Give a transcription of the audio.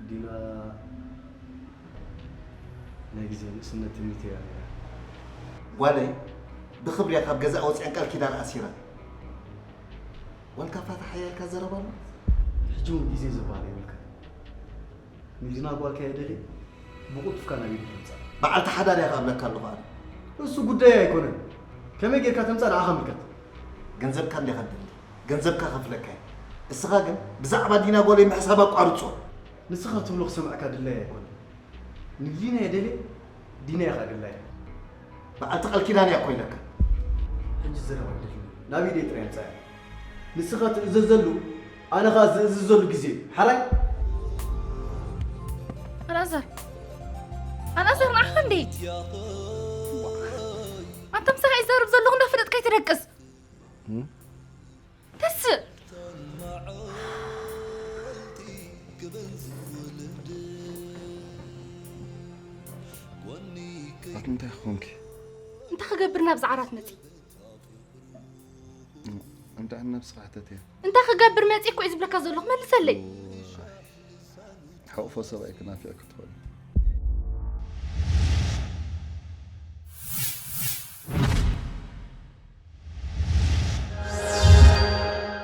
ዲና ናይ ግዜ ንእስነት ትምኒተይ እያ ነይራ። ጓለይ ብኽብሪ እያ ካብ ገዛእ ወፂኣን ቃል ኪዳን ኣሲራ። ዋልካ ፋታ ሓያልካ ዘረባ ኣሎ። ሕጂ እውን ግዜ ዝበሃል የብልካ። ንዲና ጓልካ እየ ደልየ ብቕልጡፍካ ናብ ኢዱ ተምፃእ። በዓልቲ ሓዳር እያ ክኣብለካ ኣለኹ ኣነ። እሱ ጉዳይ ኣይኮነን። ከመይ ጌርካ ተምፃእ ንዓኻ ምልከት። ገንዘብካ እንዲኻ ትደሊ፣ ገንዘብካ ከፍለካ እየ። እስኻ ግን ብዛዕባ ዲና ጓለይ ምሕሳብ ኣቋርጾ። ንስኻ ትብሎ ክሰምዐካ ድላይ ኣይኮነን። ንዲና እየ ደልየ፣ ዲና እየ ከዓ ድላይ። በዓልቲ ቃል ኪዳን እያ እኮ ኢለካ። ሕጂ ዘረባ ኣይደልን። ናብ ኢደይ ጥራይ ኣምፃያ። ንስኻ ትእዘዘሉ፣ ኣነ ኸዓ ዝእዝዘሉ ግዜ እዩ። ሓራይ? ኣልኣዛር፣ ኣልኣዛር ንዓኻ እንዴ? ኣንታ ምሳኻ ይዛረብ ዘለኹ እንዳፈለጥካ ኣይትደቅስ። ተስእ። ኣት እንታይ ኾንኪ? እንታይ ክገብር ናብዚ ዓራት መፂ? እንታይ ነብስኻ ሕተትያ? እንታይ ክገብር መፂ እኮ እዩ ዝብለካ ዘለኹ፣ መልሰለይ። ሓቕፎ ሰብኣይ ክናፍዕ ክትኾን።